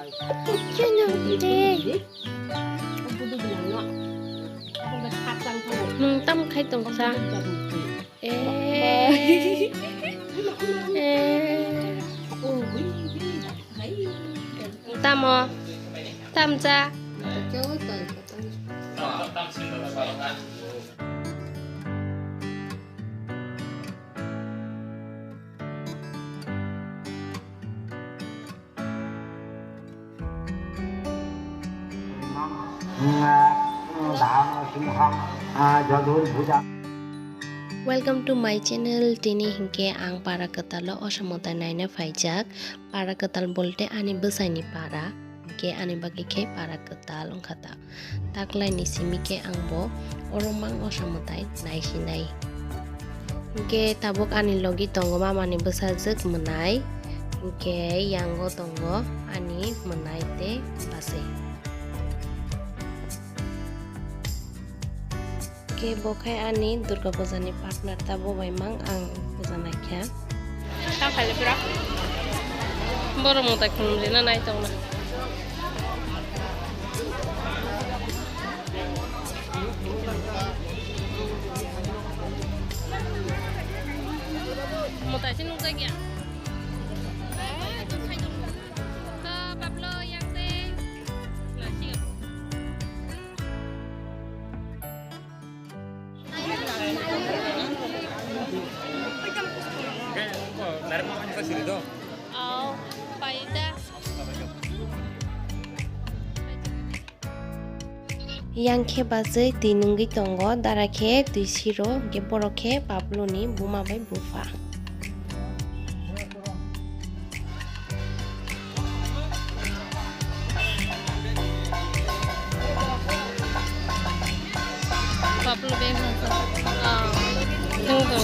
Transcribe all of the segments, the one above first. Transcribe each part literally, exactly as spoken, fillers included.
Chino de. Nung tam khai tong sa. Eh. Eh. Tamo. Tam cha. Welcome to my channel. Tini hinkhe ang para kwtalo osamota naina phaijak. Para kwtal bolte ani bwsaini para, hinkhe ani bagwi khe para kwtal wngkha ta. Taklaini simi khe ang bo oro mang osa mwtai naisinai. Hinkhe tabuk ani logi tongo mamani bwsajwk mwnai, hinkhe yango tongo ani mwnai tei bwsai. Hinkhe bo khai ani Durga Puja ni partner, ta bo bai mang ang puja naikha. Tang khaile pura. Borok mwtai khulumrina nai tongna. Mwtai se nukjak ya. Ah, Pablo, yang se. Nasi. Yang khe bachwi twi nungwi tongo, dara khe twi siro, hwnkhe borok khe Pablo ni buma bai bupha. Pablo bag nasa. Ah, tunggu.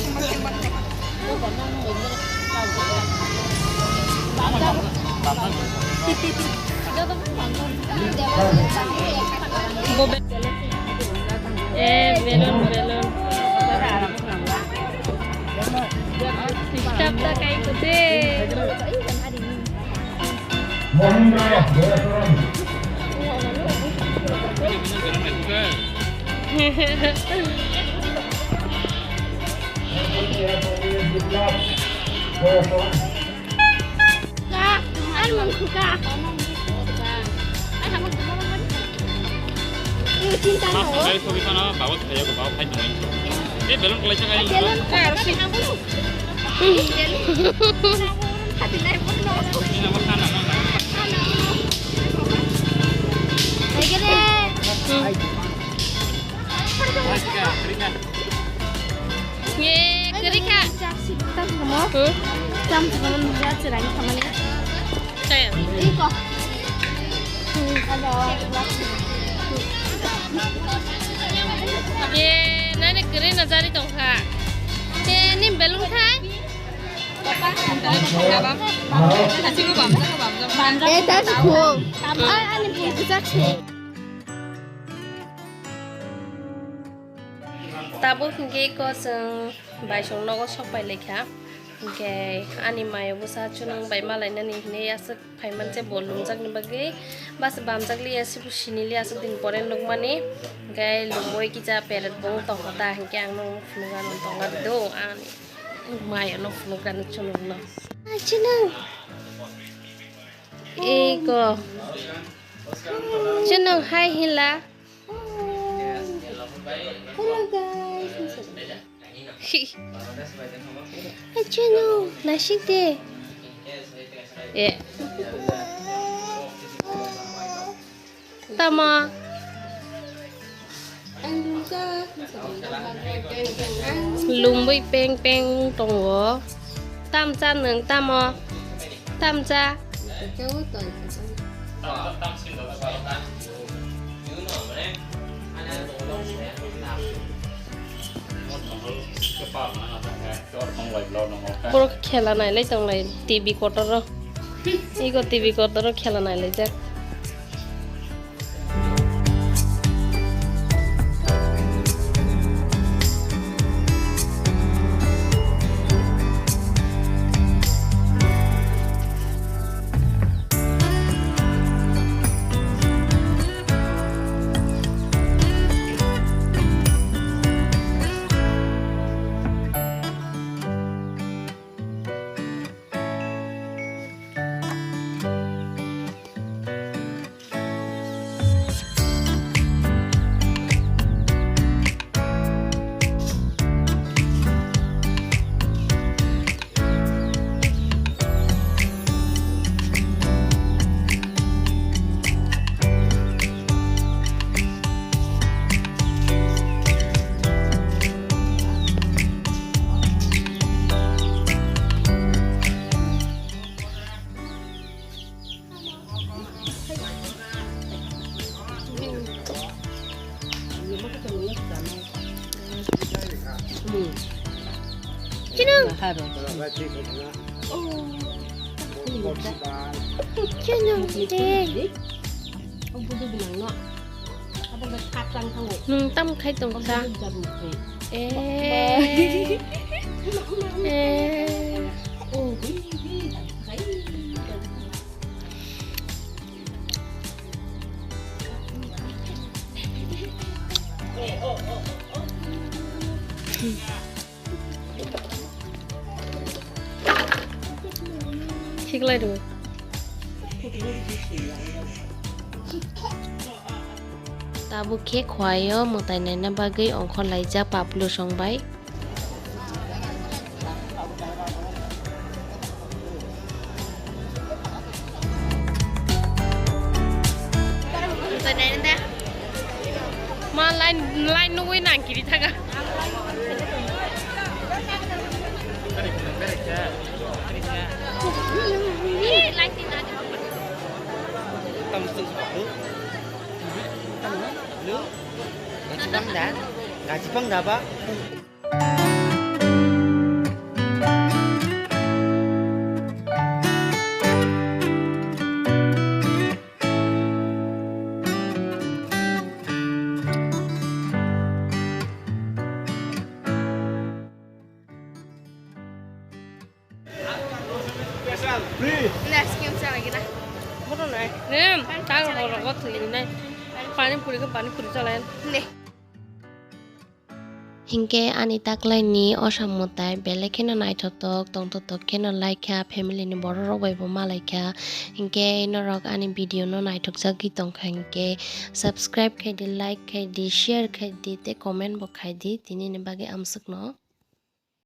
Bo bag. Eh, balloon, balloon. Stop ta kai kute. Ka, ar mangkhu ka. Ai, hamuk. Ini cinta lo. Guys, kami sana bawa saya ke bawah, hai, teman. Eh, balloon kelai cakap. Balloon ka, harus sih. Balloon. Hati naik pun lo. Ini nama sana, mana? Lagi deh. Mas ka, terima. Ye, kwrwi kha. Tam samo. Hmm? Tam samo nung ya chwrai samani. Kaya? Iko. Hmm. Ado. Ye, nani kwrwi na jari tong kha. Ye, ni balloon khai? Eh, that's cool. Ai, ani bul kwchak se. Tabuk hinkhe iko chwng baisong nogo sok pai laikha. Hinkhe ani mayo bwsa chunung bai malainani hinwi aswk phaiman se bo lumjakni bagwi bus bamjak liya, sibu sini liya, aswk din pore nukmani. Hinkhe lumui kisa peret bo wng tongkha ta, hinkhe ang nung phunukgano tongna do ani mayo no phunukgani chunungno. Chunung. Iko. Chunung hai hinla. Hello guys. Achano, nasik de. Eh. Tama. Lungwi peng peng tongo. Tamcha nwng tamo? Tamcha. Borok khela nailai tonglai T V kotoro. Ego T V kotoro khela nailaijak. Haro. Chwng de. Nwng tam khai tong kha. Eh. Eh. Khiklai rw. Tabuk khe khwlaio mwtai naina bagwi ongkhorlaijak Paplu song bai. Ma line, line nugwi nang kiri thaga. Gachipang da, gachipang da ba. Next game sa lagi na. Moto nai. Nem, tang horo go thwi nai. Pani puri ko pani puri chalai. Ne. Hinkhe ani taklaini o samung tai belai kheno naithotok, tongthotok kheno laikha, family ni borok rok bai bo malaikha. Hinkhe norok ani video no naithokjagwi tongkha hinkhe subscribe khaidi, like khaidi, share khaidi tei comment bo khaidi tinini bagwi amsukno.